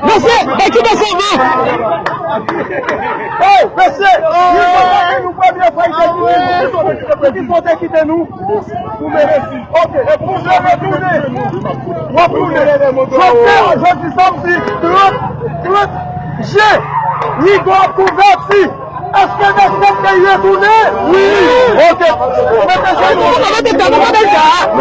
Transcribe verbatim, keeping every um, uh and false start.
Mesye, ekip ansanm, non? Hey, mesye, nou premye fwa ki te kite nou. Ki kote kite nou? Pou Meresi. Ok, e pou se retounen. W ap tounen. Jodi, jodi samdi, trant, trant jen, Rigo ap konvèti. Èske Nèsfèt te retounen? Wi. Ok. Mete jenou. Mete tèt, mete tèt.